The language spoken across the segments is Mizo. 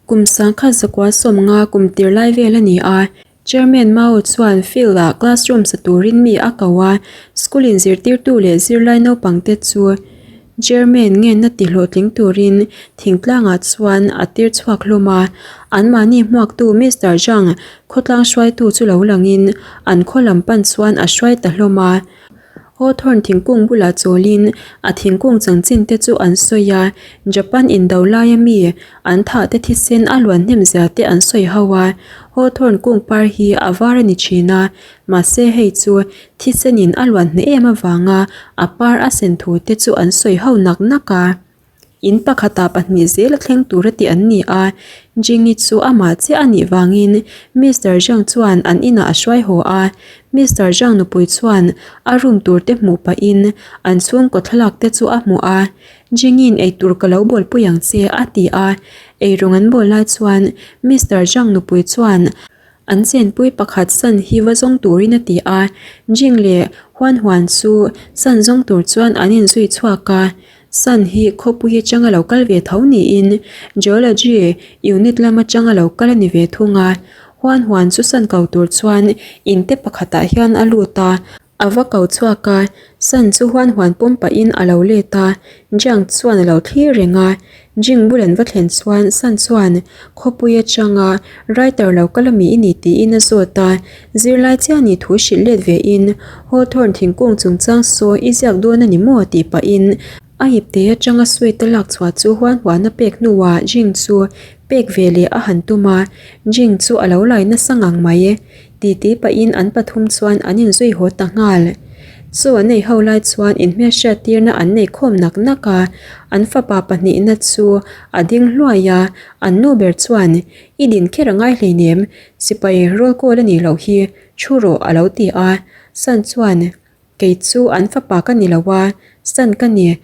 Kum 1950 kum tir lai vel a ni a, Chairman Mao chuan field ah classroom sa turin mi a ko a, school in zirtirtu leh zirlai naupang te chu Chairman ngenna ti hlawhtling turin thingtlangah chuan a tir chhuak hlawm a, anmahni hmuaktu Mister Zhang khawtlang hruaitu chu lo langin an khaw lam pan chuan a hruai ta hlawm a. Hawthorne thingkung bulah chawlin a thingkung chanchin te chu an sawi a, Japan indo laia mi an thah te thisen a luan hnem zia te an sawi ho a. Hawthorne kung par hi a var a ni thin a, mahse hei chu thisenin a luan hneh em avanga a par a sen thu te chu an sawi ho nak nak a. In pakhatah pahnih zel a thleng tur a tih an ni a, Jingi chu amah chiah a nih vangin Mister Zhang chuan an inah a hruai haw a, Mister Zhang nupui chuan a room tur te hmuh pahin an chhungkaw thlalak te chu a hmuh a, Jingi'n eitur ka lo bawlpui ang che a ti a, eirawng an bawl lai chuan Mister Zhang nupui chuan An chenpui pakhat san hi va zawng turin a ti a, Jing leh Huan Huan chu san zawng tur chuan an inzui chhuak a. San hi khawpui atanga lo kal ve tho niin Geology unit lam atanga lo kal a ni ve thung a. Huan Huan chu san ko tur chuan in te pakhatah hian a lut a. A va ko chhuak a, San chu huan huan pawm pahin a lo let a, Jiang chuan a lo thlir reng a. Jing bul an va thlen chuan San chuan khawpui atanga writer lo kal ami i ni tiin a zawt a, zirlai chiah ni thu hrilh let ve in Hawthorne thingkung chungchang saw i ziak dawn a ni maw tih pahin a ipte atanga sweet a lak chhuah chu huan huan a pek hnuah Jing chu pek ve leh a han tum a, Jing chu a lo lai nasa ngang mai. Titi pahin an pathum chuan an inzui haw ta nghal. Chu an ei ho lai chuan inhmelhriat tirna an nei khawm nak nak a, an fapa pahnihna chu a ding hluai a, an nu ber chuan, I din kher a ngai hleinem, sipai rawl kawl a nih loh hi, thu rawh a lo ti a. San chuan, Kei chu an fapa ka ni lo a, san ka ni.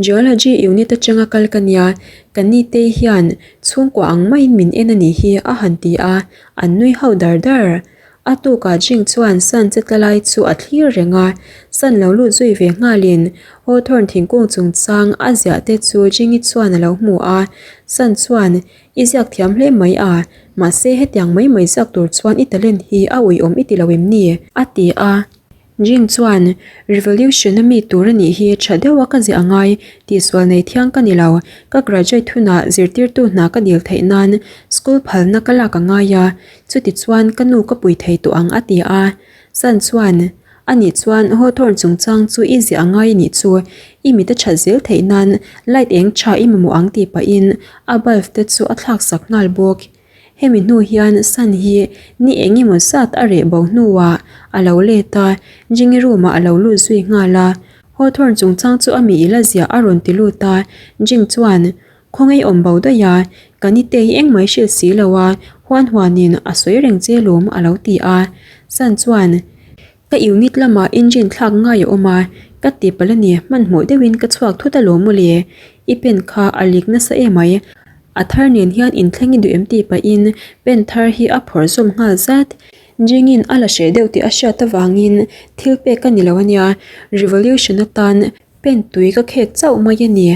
Geology unit atanga kal ka nia, ka nitei hian chhungkua ang maiin min en a nih hi a han ti a, an nui ho dar dar. A tukah Jing chuan san che tla lai chu a thlir reng a, san lo lut zui ve nghalin Hawthorne thingkung chungchang a ziah te chu Jingi chuan a lo hmu a, san chuan I ziak thiam hle mai a, mahse hetiang mai mai ziak tur chuan i talent hi a uiawm i ti lo em ni? A ti a. Jing chuan, Revolution a mi tur a nih hi tha deuha ka ziah angai, tihsual nei thiang ka ni lo. Ka graduate hunah zirtirtu hna ka dil theih nan school phalna ka lak angai a, chuti chuan ka nu ka pui thei tawh ang a ti a. San chuan, A nih chuan Hawthorne chungchang chu i ziah angai a nih chu, i mit a that zel theih nan light eng tha i mamawh ang tih pahin a bulb te chu a thlak sak nghal bawk. Hemi hnu hian San hi ni eng emaw zat a reh bo hnuah a lo let a, Jingi room ah a lo lut zui nghal a. Hawthorne chungchang chu a mi ila ziah a rawn ti lut a, Jing chuan, Khawngaih awm bo daih a, ka nite hi engmah i hrilh si lo a, huan huanin a sawi reng che lawm a lo ti a. San chuan, Ka unit lamah engine thlak ngai a awm a, ka ti palh a ni, hmanhmawh deuhin ka chhuak thut alawm mawle, i pen kha a lik nasa emai, a thar nen hian inthleng i duh em tih pahin pen thar hi a phawrh zawm nghal zat. Jingin a la hreh deuh tih a hriat avangin thil pek a ni lo ania, revolution atan pen tui ka khek chauh mai a ni.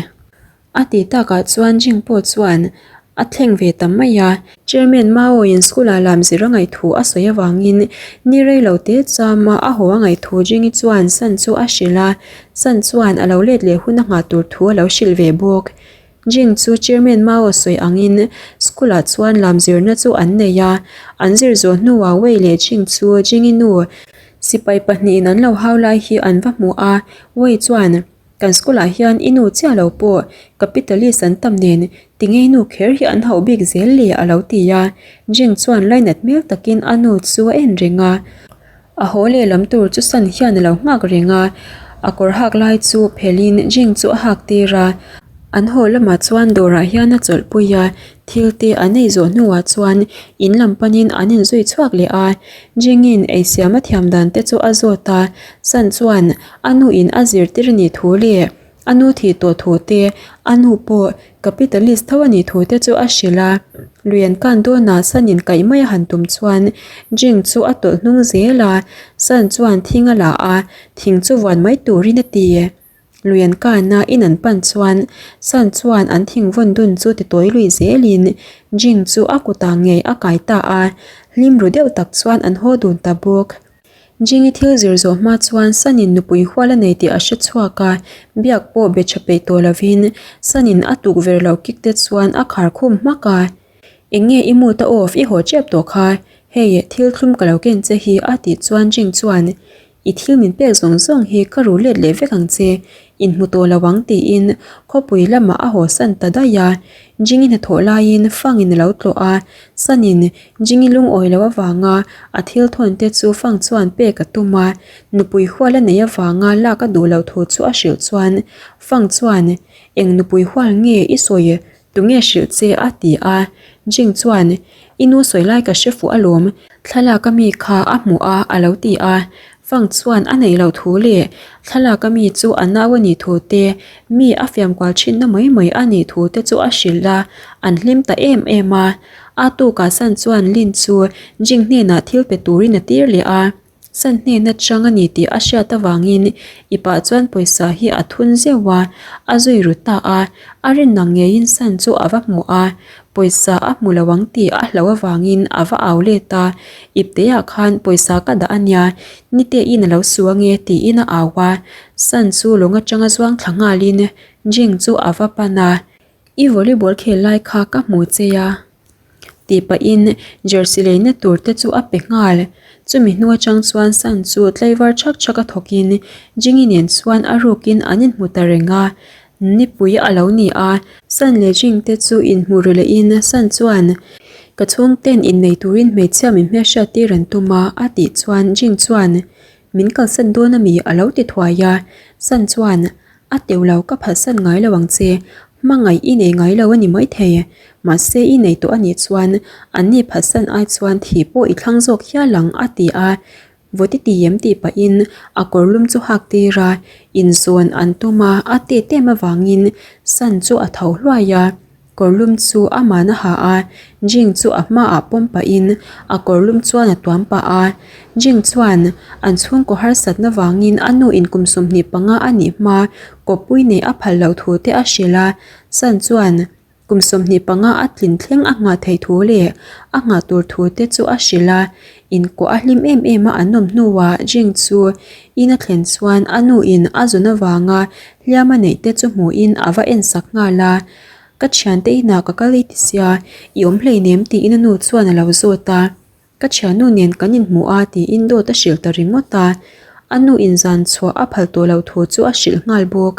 A ti takah chuan Jing pawh chuan a thleng ve ta mai a. Chairman Mao in school ah lam zir a ngaih thu a sawi avangin ni rei lo te chama a haw a ngaih thu Jingi chuan San chu a hrilh a, San chuan a lo let leh hun a nghah tur thu a lo hrilh ve bawk. Jing chu Chairman Mao sawi angin school ah chuan lam zirna chu an nei a, an zir zawh hnuah Wei leh Jing chu Jingi nu sipai pahnihin an lo hau lai hi an va hmu a, Wei chuan. Kan school ah hian i nu chiah lo pawh capitalist an tam nen tinge i nu kher hi an hauh bik zel le a lo ti a, Jing chuan lainat hmel takin a nu chu a en reng a, a haw leh lam tur chu Sun hian a lo nghak reng a, a kawr hak lai chu phelhin Jing chu a hak tir a, an haw lamah chuan dawrah hian a chawlhpui a, Thil te an ei zawh hnuah chuan in lam panin an inzui chhuak leh a, Jingin ei siam a thiam dan te chu a zawt a, San chuan a nu in a zirtir a nih thu leh a nu thih tawh thu te, a nu pawh capitalist tho a nih thu te chu a hrilh a, lui an kan dawnah San in kaih mai a han tum chuan Jing chu a tawlh hnung zel a, San chuan thing a la a, thing chu vuan mai turin a ti. Lui an kana in an pan chuan San chuan an thing vawn dun chu ti tawi lui zelin Jing chu a kutah ngei a kai ta a, hlim ru deuh tak chuan an haw dun ta bawk. Jingi thil zir zawh hma chuan Sanin nupui hual a nei tih a hre chhuak a, biak pawh be tha peih tawh lovin Sanin a tukverh lo kik te chuan a khar khum hmak a. Eng nge i mood a off i haw tep tawh kha, hei thil thlum ka lo ken che hi a tih chuan Jing chuan I thil min pek zawng zawng hi ka ru let leh vek ang che, inhmu tawh lo ang tiin khawpui lamah a haw san ta daih a. Jingi hnathawh laiin Fangin a lo tlawh a, Sanin Jingi lungawi loh avanga a thil thawn te chu Fang chuan pek a tum a, nupui hual a neih avanga lak a duh loh thu chu a hrilh chuan Fang chuan Eng nupui hual nge i sawi Tunge hrilh che a ti a, Jing chuan, I nu sawi lai ka hre fuh alawm, thlalak a mi kha a hmuh a a lo ti a. Fang chuan a neih loh thu leh thlalak a mi chu a nau a nih thu te, mi a fiam kual thinna mai mai a nih thu te chu a hrilh a, an hlim ta em em a. A tukah San chuan Lin chu Jing hnenah thil pe turin a tir leh a. San hnen atang a ni tih a hriat avangin i pah chuan pawisa hi a thun zeuh a, a zui ru ta a, a rinna ngeiin San chu a va hmu a, pawisa a hmu lo ang tih a hlauh avangin a va au let a, ipteah khan pawisa ka dah a nia, nitein a lo su ange tiin a au a, San chu lawng atanga zuang thla nghalin Jing chu a va pan a, I volleyball khel lai kha ka hmu che a. Tih pahin jersey leina tur te chu a pe nghal. Chumi hnu atang chuan San chu tlaivar chhak chhak a thawkin Jingi nen chuan a rukin an inhmu ta reng a. Nipui a lo ni a, San leh Jing te chu inhmu ri lehin San chuan, Ka chhungten innei turin hmeichhia min hmelhriat tir an tum a a tih chuan Jing chuan, Min kalsan dawn ami a lo ti thuai a. San chuan, A teuh lo ka phalsan ngai lo ang che, hmangaih i nei ngai lo a ni maithei. Mahse i nei tawh a nih chuan an ni phalsan ai chuan thih pawh i thlang zawk hial ang a ti a, vawti ti em tih pahin a kawr lum chu hak tir a, inzawn an tum a, a tet em avangin San chu a tho hluai a. Kawrlum chu a man a ha a, Jing chu a hmaah pawm pahin a kawrlum chuan a tuam pah a. Jing chuan an chhungkaw harsatna vangin a nu in kum 25 a nih hma kawppui nei a phal loh thu te a hrilh a. San chuan kum 25 a tlin thleng a nghah theih thu leh a nghah tur thu te chu a hrilh a. Inkuah a hlim em em a an awm hnuah Jing chu in a thlen chuan a nu in a zun avanga hliam a neih te chu hmuhin a va ensak nghal a. Ka thiante inah ka kal i ti sia, i awm hleinem tiin a nu chuan a lo zawt a. Ka thiannu nen kan inhmu a tiin dawt a hrilh ta ringawt a. A nu inzan chhuah a phal tawh loh thu chu a hrilh nghal bawk.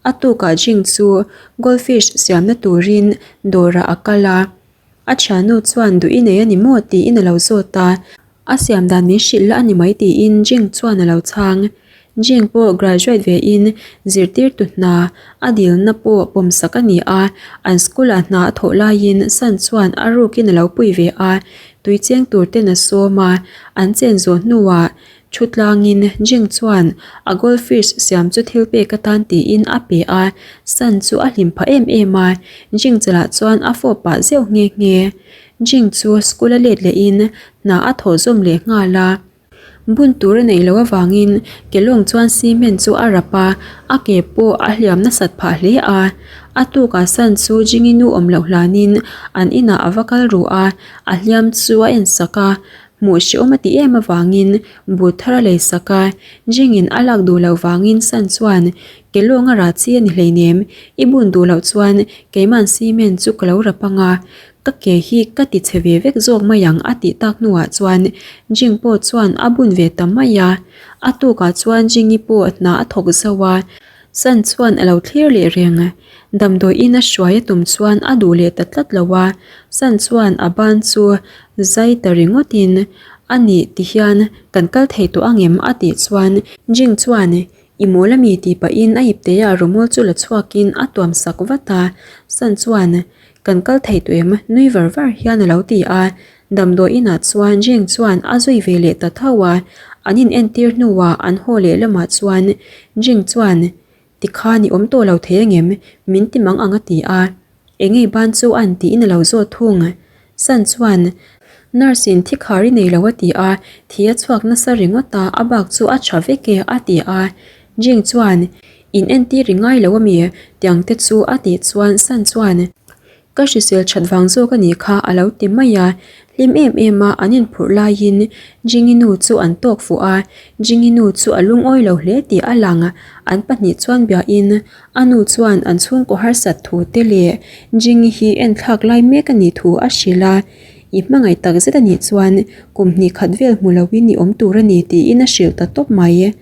A tukah Jing chu goldfish siamna turin dawrah a kal a. A thiannu chuan duh i nei a ni maw tiin a lo zawt a. A siam dan min hrilh la a ni mai tiin Jing chuan a lo chhang. Jing pawh graduate ve in zirtirtu hna a dilna pawh pawmsak a ni a, an school ah hna a thawh laiin San chuan a rukin a lo pui ve a, tui cheng tur ten a sawm a, an chen zawh hnuah thu tlangin Jing chuan a goldfish siam chu thil pek atan tiin a pe a, San chu a hlim phah em em a, Jing chalah chuan a fawp pah zeuh nghe nghe. Jing chu school a let lehin hna a thawh zawm leh nghal a. Bun tur a neih loh avangin kelawng chuan cement chu a rap a, a ke pawh a hliam nasat phah hle a. A tukah San chu Jingi nu awm loh hlanin an inah a va kal ru a, a hliam chu a en sak a. Hmuh hrehawm a ti em avangin but thar a lei sak a, Jingin a lak duh loh vangin San chuan kelawng a rah chi a ni hleinem, i bun duh loh chuan keiman cement chu ka lo rap anga, Ka ke hi ka ti chhe ve vek zawk mai ang a tih tak hnuah chuan Jing pawh chuan a bun ve ta mai a. A tukah chuan Jingi pawh hna a thawk zauh a, San chuan a lo thlir leh reng. Damdawiin a hruai a tum chuan a duh leh ta tlat lo a, San chuan a ban chu zai ta ringawtin a nih tihian kan kal thei tawh angem a tih chuan Jing chuan I mawl ami tih pahin a ipteah rawmawl chu la chhuakin a tuam sak vat a, San chuan Kan kal thei tawh em? nui var var hian a lo ti a, damdawi inah chuan Jing chuan a zui ve leh ta tho a, an in entir hnuah an haw leh lamah chuan Jing chuan Tikhan i awm tawh lo thei angem? min ti mang ang a ti a. Engei ban chu an tiin a lo zawt thung. San chuan, Nurse in thi khar i nei lo a ti a, thi a chhuak nasa ringawt a, a bak chu a tha vek e a ti a. Jing chuan, In entir i ngai lo ami? Tiang te chu a tih chuan San chuan Ka hrisel that vang zawk a nih kha a lo ti mai a. Hlim em em a an inphurh laiin Jingi nu chu an tawk fuh a, Jingi nu chu a lungawi lo hle tih a lang. An pahnih chuan biain a nu chuan an chhungkaw harsat thu te leh Jingi hi enthlak lai mek a nih thu a hrilh a. I hmangaih tak zet a nih chuan kum hnih khat vel hmu loin i awm tur a ni tiin a hrilh ta tawp mai.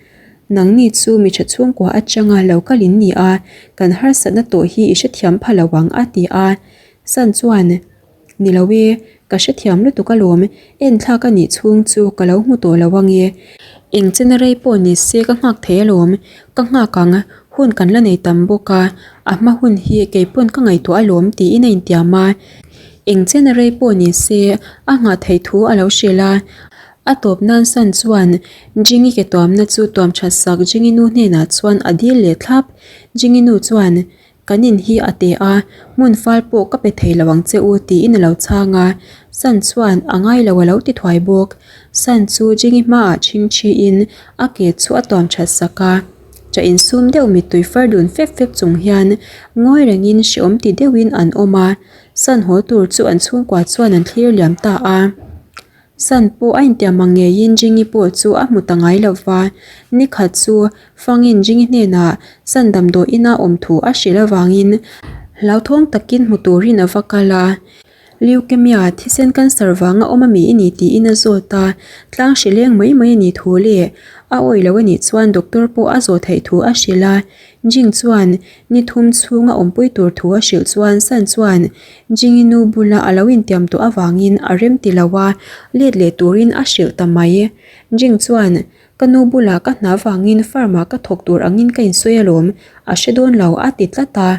Nangni chu mi tha chhungkua atanga lo kal in ni a, kan harsatna tawh hi i hrethiam pha lo ang a ti a. San chuan, Ni lo e, ka hrethiam lutuk alawm, enthlak a nih chhung chu ka lo hmu tawh lo ange. Eng chena rei pawh ni se ka nghak thei alawm, ka nghak ang, hun kan la nei tam bawk a, a hma hun hi keipawn ka ngaihtuah alawm tiin a intiam a. Eng chena rei pawh ni se a nghah theih thu a lo hrilh a. A tawp nan San chuan Jingi ke tuamna chu tuam that sak Jingi nu hnenah chuan a dil leh thlap. Jingi nu chuan, Kan in hi a te a, hmun fal pawh ka pe thei lo ang che u tiin a lo chhang a. San chuan a ngai lo a lo ti thuai bawk. San chu Jingi hmaah chhingchhiin a ke chu a tuam that sak a. Cha insum deuh mittui far dun fep fep chung hian ngawi rengin hreawm ti deuhin an awm a. San haw tur chu an chhungkua chuan an thlir liam ta a. San pawh a intiam ang ngeiin Jingi pawh chu a hmu ta ngai lo va, ni khat chu Fangin Jingi hnenah San damdawi ina awm thu a hrilh avangin hlauthawng takin hmu turin a va kal a. Leukemia, thisen cancer vanga awm ami i ni tiin a zawt a, tlang hri leng mai mai a nih thu leh a awih lo a nih chuan doctor pawh a zawh theih thu a hrilh a. Jing chuan ni thum chhunga awmpui tur thu a hrilh chuan San chuan Jingi nu bula a lo intiam tawh avangin a rem ti lo a, let leh turin a hrilh ta mai. Jing chuan, Ka nu bulah ka hna vangin farm ah ka thawk tur angin ka insawi alawm, a hre dawn lo a ti tlat a.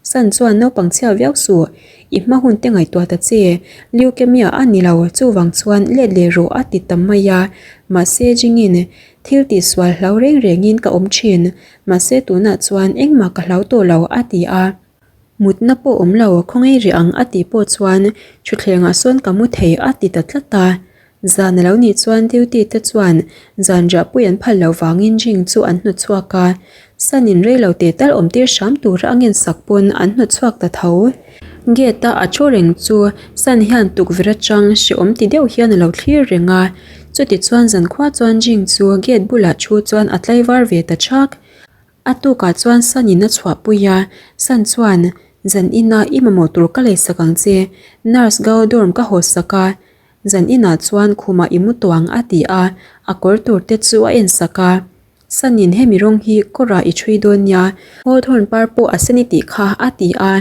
San chuan naupang chhia viau suh, i hma hun te ngaihtuah ta che, leukemia a ni lo, chuvang chuan let leh rawh a ti ta mai a. Mahse Jingin, Thil tihsual hlau reng rengin ka awm thin, mahse tunah chuan engmah ka hlau tawh lo a ti a. Mutna pawh awm lo, khawngaih rih ang a tih pawh chuan thutthlengah sawn ka mu thei a ti ta tlat a. Zan a lo nih chuan duty te chuan zan riahpui an phal loh vangin ring chu an hnawt chhuak a. Sun in rei lo teh tal awm tir hram tura a ngen sak pawn an hnawt chhuak ta tho. Gate a a thu reng chu Sun hian tukverh atang hrehawm ti deuh hian a lo thlir reng a. Chutichuan zankhua chuan ring chu gate bulah thu chuan a tlaivar ve ta thak. A tukah chuan Sun in a chhuahpui a, Sun chuan, Zan inah i mamawh tur ka leisak ang che, Nurse Gao dorm ka haw sak a, zan inah chuan khumah i mu tawh ang a ti a, a kawr tur te chu a en sak a. Sun in hemi rawng hi kawrah i ṭhui dawn nia, Hawthorn par pawh a sen i tih kha a ti a,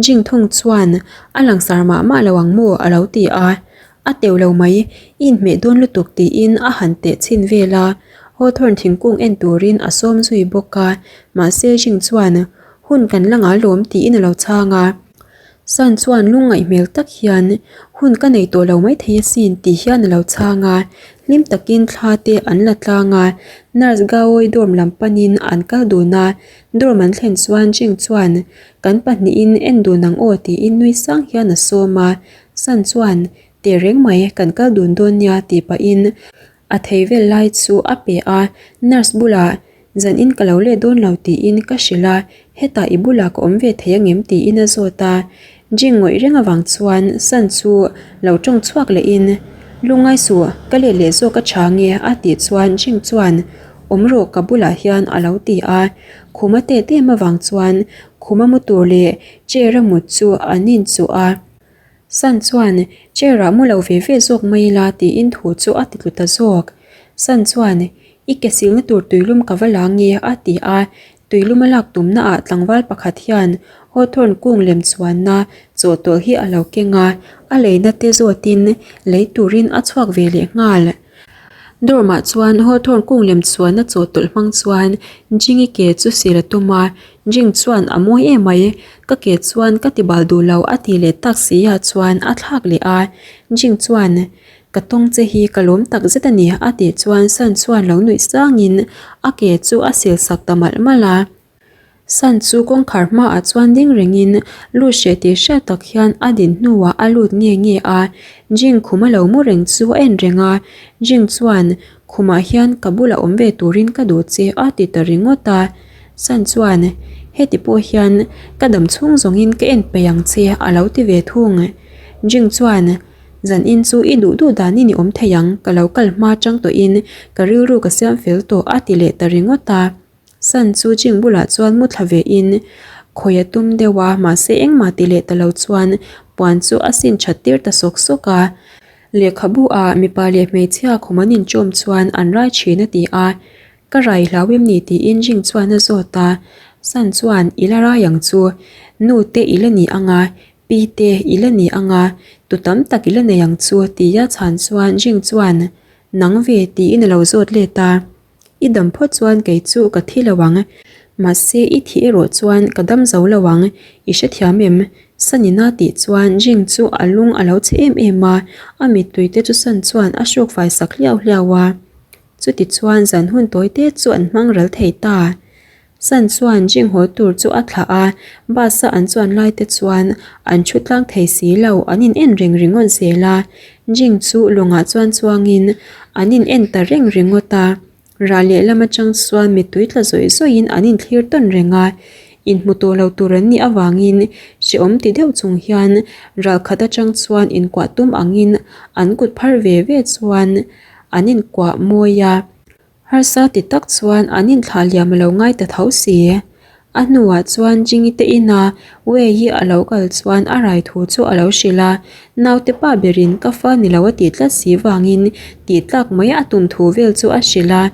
Jing thung chuan, A langsar mah mah lo ang maw a lo ti a. A teuh lo mai, i inhmeh dawn lutuk tiin a han teh chhin vel a, Hawthorn thingkung en turin a sawm zui bawk a, mahse Jing chuan, Hun kan la ngal lawm tiin a lo chhang a. Sun chuan lungngaih hmel tak hian, Hun ka nei tawh lo maithei asin ti hian a lo chhang a, hlim takin thla te an la tlang a, Nurse Gaoi dorm lam panin an kal dun a, dorm an thlen chuan Jing chuan, Kan pahnihin en dun ang aw tiin nui sang hian a sawm a, San chuan, Teh reng mai, kan kal dun dawn nia tih pahin a thei vel lai chu a pe a, nurse bulah zanin ka lo let dawn lo tiin ka hrilh a, hetah i bulah ka awm ve thei angem tiin a zawt a. Jing ngawih reng avang chuan San chu lo tawng chhuak lehin, Lungngai suh, ka let leh zawk a tha nge a tih chuan Jing chuan, Awm rawh ka bulah hian a lo ti a. Khuma tet em avang chuan khuma mu tur leh chair a mut chu an inchuh a. San chuan, Chair ah mu lo ve ve zawk mai ila tiin thu chu a ti tlu ta zawk. San chuan, I ke silna tur tuilum ka va la nge a ti a, tuilum a lak tumna ah tlangval pakhat hian Hawthorn kung lem chuanna chawhtawlh hi a lo keng a, a leina te zawtin lei turin a chhuak ve leh nghal. Dorm ah chuan Hawthorn kung lem chuanna chawhtawlh hmang chuan Jingi ke chu sil a tum a, Jing chuan a mawi em mai, ka ke chuan ka ti bal duh lo a ti leh tak si ah chuan a thlak leh a, Jing chuan ka tawng che hi ka lawm tak zet a ni a tih chuan San chuan lo nuih sang in a ke chu a sil sak ta malh malh a. San chu kawngkhar hmaah chuan ding reng in lut hreh tih hriat tak hian a din hnuah a lut nge nge a, Jing khum a lo mu reng chu a en reng a, Jing chuan khumah hian ka bulah awm ve turin ka duh che a ti ta ringawt a. San chuan, Heti pawh hian ka dam chhung zawngin ka en peih ang che a lo ti ve thung. Jing chuan, Zanin chu i duh duh danin i awm thei ang, ka lo kal hma chang tawhin ka rilru ka siam fel tawh a ti leh ta ringawt a. San chu Jing bulah chuan mu thla ve in khawi a tum deuh a, mahse engmah ti leh ta lo chuan puan chu a sin that tir ta sawk sawk a. Lehkhabu ah mipa leh hmeichhia khum an inchawm chuan an rai thin a ti a, Ka rai hlau em ni tiin Jing chuan a zawt a, San chuan I la rai ang chu, nu te i la ni ang a, pi te i la ni ang a, tu tam tak i la nei ang chu tia chhan chuan Jing chuan Nang ve tiin a lo zawt let a. I dam phawt chuan kei chu ka thi lo ang. Mahse i thih erawh chuan ka dam zo lo ang, i hrethiam em? Sanina tih chuan Jing chu a lung a lo chhe em em a, a mittui te chu San chuan a hruk fai sak hliau hliau a. Chuti chuan zan hun tawi te chu an hmang ral thei ta. San chuan Jing haw tur chu a thlah a, bus a an chuan lai te chuan an thu tlang thei si lo, an in en reng ringawt zel a. Jing chu lawngah chuan chuangin an in en ta reng ringawt a, rah lehlam atang chuan mittui tla zawih zawihin an inthlir tawn reng a. Inhmu tawh lo tur an nih avangin hrehawm ti deuh chung hian ral khat atang chuan inkuah tum angin an kut phar ve ve chuan an inkuah mawi a. Harsa ti tak chuan an inthlah liam a lo ngai ta tho si. A hnuah chuan Jingi te ina Wei-i a lo kal chuan a rai thu chu a lo hrilh a, naute pa berin ka fa ni lo a tih tlat si vangin tih tlak mai a tum thu vel chu a hrilh a.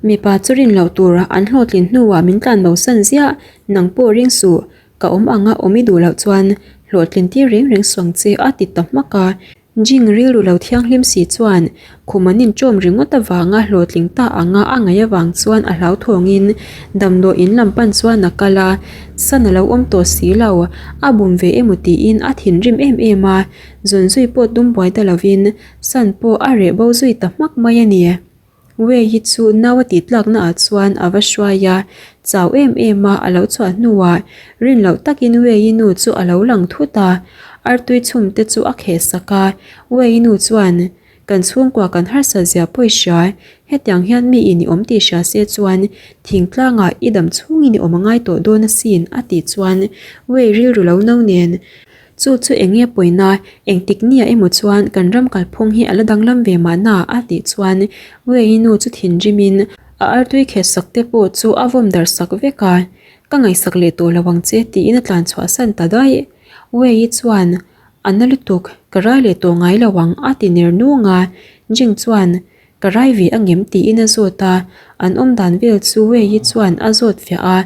Mipa chu rin loh tur an hlawhtlin hnuah min tlan bo san ziah, nang pawh ring suh, ka awm anga awm i duh loh chuan hlawhtlin tir reng reng suang che a ti ta hmak a. Jing rilru lo thianghlim si chuan khum an inṭawm ringawt avanga hlawhtling ta anga a ngaih avang chuan a hlauthawngin damdawi in lam pan chuan a kal a, San a lo awm tawh si lo, a bum ve emaw tiin a thinrim em em a, zawn zui pawh tum buai ta lovin San pawh a reh bo zui ta hmak mai a ni. Wei hi chu nau a tih tlakna ah chuan a va hruai a, chau em em a a lo chhuah hnuah rin loh takin Wei-i nu chu a lo lang thut a, artui chhum te chu a kheh sak a, Wei-i nu chuan, Kan chhungkua kan harsat zia pawi hria, hetiang hian mi in i awm tih hria se chuan thingtlangah i dam chhungin i awm a ngai tawh dawn asin a tih chuan Wei rilru lo no nen Chu chu eng nge pawina, engtik nia emaw chuan kan ram kalphung hi a la danglam ve mahna a tih chuan Wei-i nu chu thinrimin a artui khet sak te pawh chu a vawm darh sak vek a, Ka ngaihsak leh tawh lo ang che tiin a tlan chhuah san ta daih. Wei-i chuan, A na lutuk, ka rai leh tawh ngai lo ang a ti ner nung a, Jing chuan, Ka rai ve angem tiin a zawt a, an awm dan vel chu Wei-i chuan a zawt fiah a,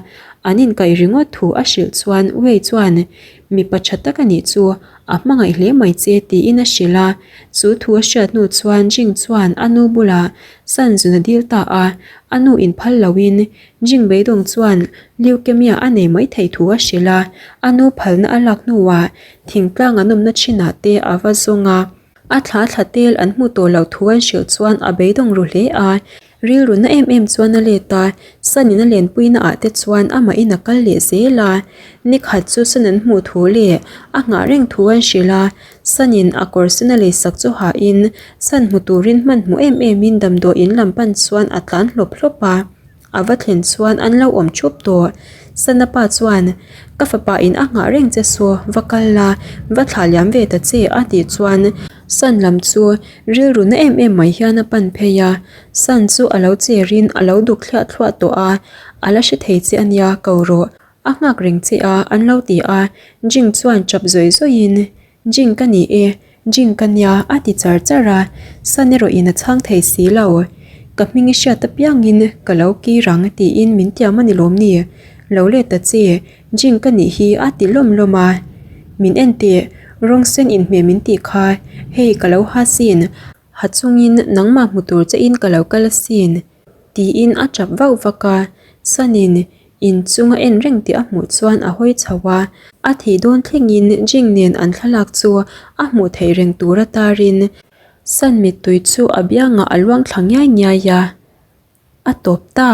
an inkaih ringawt thu a hrilh chuan Wei chuan mipa tha tak a nih chu a hmangaih hle mai che tiin a hrilh a, chu thu a hriat hnu chuan Jing chuan a nu bulah San zun a dil ta a, a nu inphal loin Jing beidawng chuan leukemia a nei mai theih thu a hrilh a, a nu phalna a lak hnuah thingtlang an awmna thinah te a va zawng a. A thla thla tel an hmu tawh loh thu an hrilh chuan a beidawng ru hle a, rilru na em em chuan a let a, Sun in a lenpuina ah te chuan amah in a kal leh zel a, nikhat chu Sun an hmuh thu leh a nghah reng thu an hrilh a, Sun in a kawr sen a leisak chu hah in Sun hmu turin hmanhmawh em em in damdawi in lam pan chuan a tlan hlawp hlawp a. A va thlen chuan an lo awm thup tawh. Sana pa chuan, Ka fapa in a nghah reng che saw, va kal la, va thlah liam ve ta che a tih chuan San lam chu rilru na em em mai hian a pan phei a. San chu a lo cher in a lo duk thliah thluah tawh a, a la hre thei che a nia ko rawh, a nghak reng che a an lo ti a. Jing chuan chap zawih zawih in Jing ka ni e, Jing ka nia a ti char char a, Sun erawhin a chhang thei si lo. Ka hming i hriat apiangin ka lo kir ang tiin min tiam a ni lawm ni? Lo let ta che, Jing ka nih hi a ti lawm lawm a. Min en teh, rawng sen inhmeh min tih kha, hei ka lo ha sin, ha chungin nangmah hmu tur chein ka lo kal asin. Tiin a tap vauh vak a, Sun-in inchung a en reng tih a hmuh chuan a hawi chho a, a thih dawn thlengin Jing nen an thlalak chu a hmuh theih reng tur a tarin Sun mittui chu a biangah a luang thla ngiai ngiai a, a tawp ta.